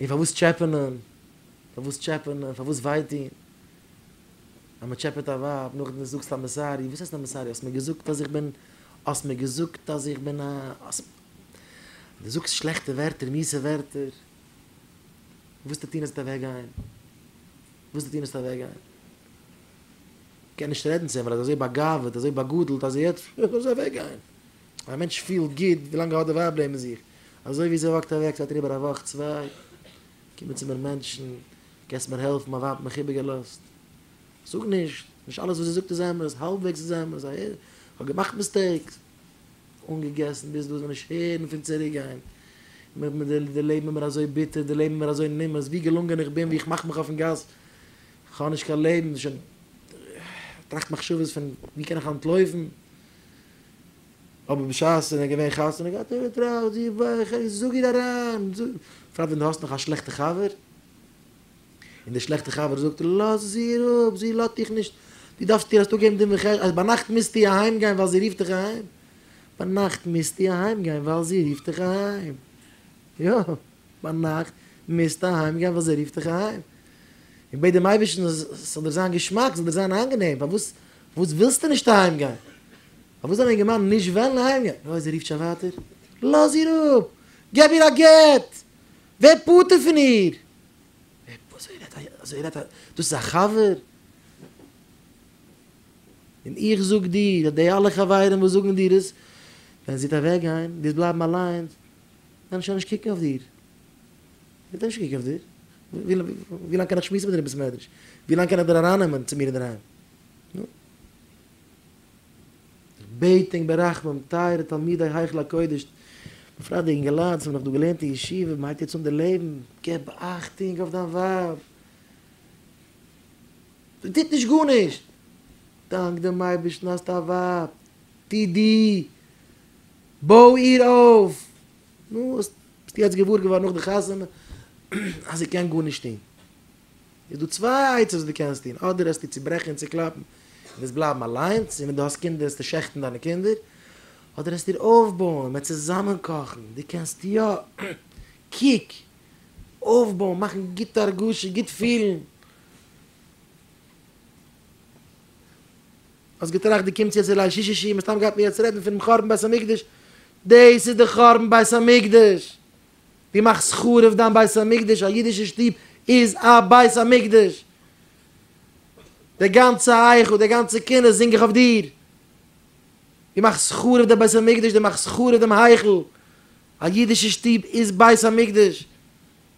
און פארוואס טשעפענען? פארוואס טשעפענען? פארוואס וויי טון? אז מען טשעפעט א ווייב, נאכדעם זאגסטו I'm sorry, וואס הייסט I'm sorry? האסט מיר געזאגט אז איך בין, האסט מיר געזאגט אז איך בין א, דו זאגסט שלעכטע ווערטער, מיאוסע ווערטער, וואס טוט טון אז אוועק גיין? וואס טוט טון אז אוועק גיין? קען נישט רעדן צו אים ווייל ער איז אזוי באגאוועט, אזוי באגאדלט אז ער יעצט זאל אוועק גיין. א מענטש פילט גוט ווילאנג ער האט די ווייב לעבן זיך, אזוי ווי זי walk ט אוועק ס'גייט אריבער א וואך צוויי, קומען צו מיר מענטשן, קענסט מיר העלפן, מיין ווייב האט מיך איבערגעלאזט. זאג נישט, נישט אלעס וואס זי זאגט איז אמת, האלבוועגס איז אמת, איך האב געמאכט mistakes, אנגעגעסן ביז דא זאל נישט הערן פון צוריק גיין, די לעבן איז מיר אזוי ביטער, די לעבן איז מיר אזוי נמאס, ווי געלונגען איך בין, ווי איך מאך מיך אויפן גאס, איך האב נישט קיין לעבן, שוין טראכט מחשבות פון ווי קען איך אנטלויפן. אבער בשעת עס איז געווען חתונה געהאט האט ער געטראכט, זי ווייך, זאג איר אריין, בפרט ווען דו האסט נאך א שלעכטע חבר, און דער שלעכטע חבר זאגט, לאז זי אפ, זי לאזט דיך נישט, דו דארפסט איר האסט אפגעבן דין וחשבון, אז ביינאכט מוזטו אהיים גיין ווייל זי רופט דיך אהיים, ביינאכט מוזטו אהיים גיין ווייל זי רופט דיך אהיים, יא, ביינאכט מוזטו אהיים גיין ווייל זי רופט דיך אהיים, און בעט דעם אייבערשטן עס זאל דיר זיין געשמאק, זאל דיר זיין איינגענעם, פארוואס ווילסטו נישט אהיים גיין? פארוואס זאל א אינגערמאן נישט וועלן אהיים גיין? אוי זי רופט שוין ווייטער, לאז איר אפ! געב איר א גט! ווער פטור פון איר! אזוי רעדט א, אזוי רעדט א, דאס איז א חבר? און איך זאג דיר אז די אלע חברים וואס זאגן דיר עס, ווען זי וועט אוועק גיין, דו וועסט בלייבן אליין, וועלן שוין נישט קוקן אויף דיר. וועט ער נישט קוקן אויף דיר. ווי לאנג קען איך שמועסן מיט דיר אין בית מדרש? ווי לאנג קען איך דיר ארייננעמען צו מיר אינדערהיים? נו. איך בעט ענק ברחמים, טייערע תלמידי היכל הקודש, בפרט די אינגעלייט וואס האבן נאך דא געלערנט אין ישיבה, מען הייבט יעצט אן די לעבן, געב אכטונג אויף דיין ווייב, זי טוט נישט גארנישט, דאנק דעם אייבערשטן האסט א ווייב, טו דו, בוי איר אויף, נו, ביסט יעצט געוואר געווארן נאך די חתונה אז זי קען גארנישט טון. איז דא צוויי עצות וואס דו קענסט טון, אדער וועסטו צוברעכן און צוקלאפן און וועסט בלייבן אליינס, און ווען דו האסט קינדער וועסטו שעכטן דיינע קינדער, אדער וועסטו איר אויפבויען, מ'וועט צוזאמען קאכן, דו קענסט יא, קוק, אויפבויען, מאכן גוטע הרגשה, גוט פילן. האסט געטראכט דו קומסט יעצט צו ליל שישי שיעור, מסתם גייט מען יעצט רעדן פונעם חורבן בית המקדש, דאס איז די חורבן בית המקדש! דו מאכסט חרוב דיין בית המקדש, א אידישע שטוב איז א בית המקדש! די גאנצע איכה, די גאנצע קינה זינג איך אויף דיר! דו מאכסט חרוב די בית המקדש, דו מאכסט חרוב דעם היכל! א אידישע שטוב איז בית המקדש!